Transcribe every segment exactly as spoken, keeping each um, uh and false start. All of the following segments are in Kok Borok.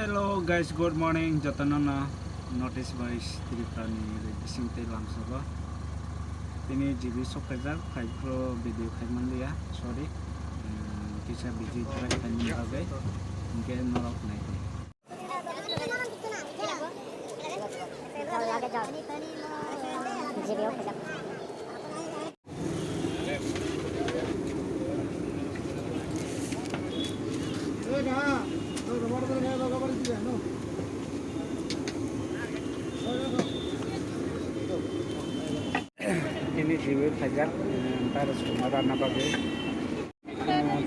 Hello guys, good morning. Jotono no notice by Tripura ni bising tei lamsogo. Tini G B sok khaijak, khai pro video khai manliya, sorry. Hmm, kisa busy track khai mani bagwi, hingke norok nai tong. Ini jiwi pajak, eh, ntar suma rana bagwi.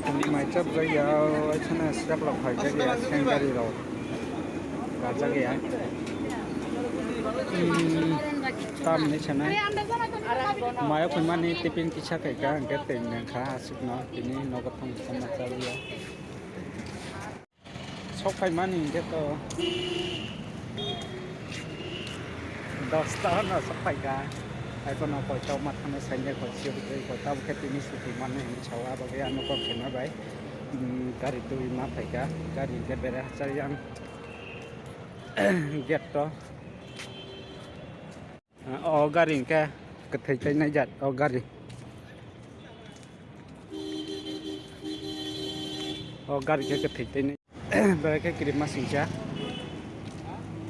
Tini mai chap jaya, chana sirak lok hai jaya, sengari rok. Gajak ya. Hmm, tam ni chana. Maya khun mani tiffin kisa khai ka, hingke tei nang kha, asuk no, tini nogo thang sama chaliya. Sok phaimani hingke to dosta no sok phaikha. Hai phano koi tamo thangna sainai koi siyok tei koi tamo khe tini suti mannai hinwi sao, abo khe ano kok khe ma bai, mm, gari twi ma phaikha. Gari hingke bere hachal yang gate to. O gari hingke kwthwi tei naijak o gari. O gari khe kwthwi tei nai. Bere khe kirima singcha.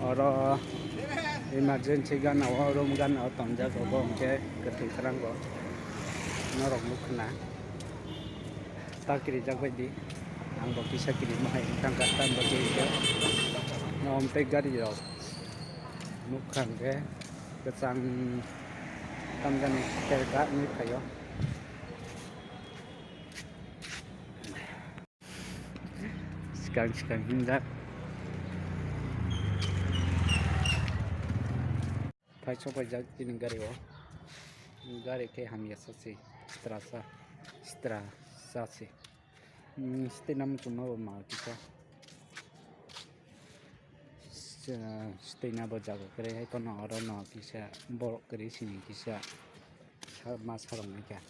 Oro emergency gana o, room gana o tonjak, obo hingke kwthwi kwrang bo norok nukha na. Ta kirijak bai di. Ang bo kisa kirima hai wngkha, tang bo kirijak. Nom tei gari rok nukha hingke kwchang tamjani telga wngwi phaio. Swkang swkang hinjak. Phai sok paijak tini gari o. Gari khe hamya sa se. Stra sa. Stra sa se. Hmm, sitena muchungma bo mal kisa. Sitena bo jaga kwrwi hai kono oro no kisa borok kwrwi sini kisa. Sa-, ma sarok naikha.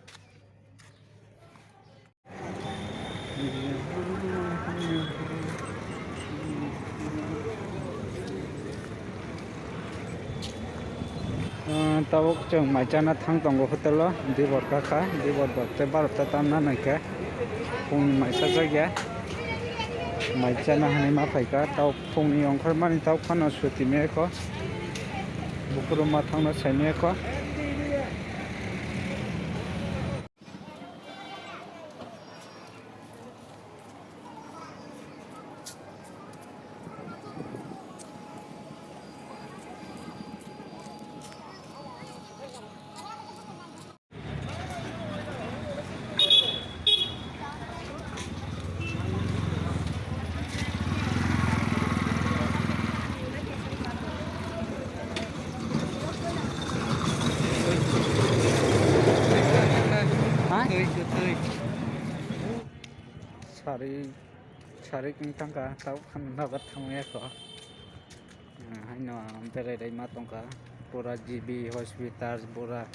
Ah, tabuk chwng mai chana thang tongo hotel o, dibor kakha, dibor dok tei barota tamna naikha. Phungni mai sajak ya, mai chana hinwi ma phaikha, tabuk phungni ongkhormani tabuk phano suti mekho, buphuru ma thangna sai mekho. Ha? Sari, sari wng thangkha, tabuk phano nogo thangwi kho. Haino berai rai ma tongkha, pura G B hospital, pura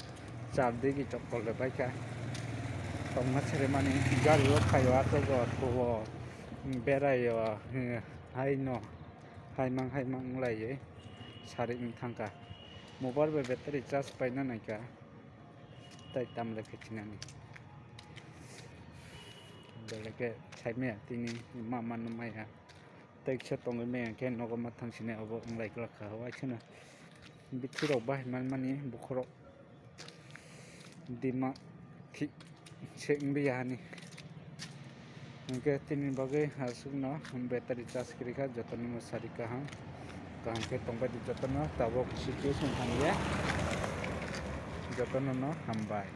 chardigi chokol le baikha. Tongma sere mani gari o phaio, aswk o thuo, berai o, haino haimang haimang wng laiwi sari wng thangkha. Mobile bai battery charge paina naikha, tai tamle khe thinani. Belai khe saimaya tini ma mano maya. Tei kisa tongwi maya khe nogo ma thang sini obo wng lai glak kha. Waisano bithi rok bahai man mani bukhuk rok dima thik se wng ya hani. Hwnkhe tini bagwi aswkno battery charge kwrwi kha, jotono no sari kaham kaham khe tongbai di, jotono tabuk situation hamya, jotono no hambai.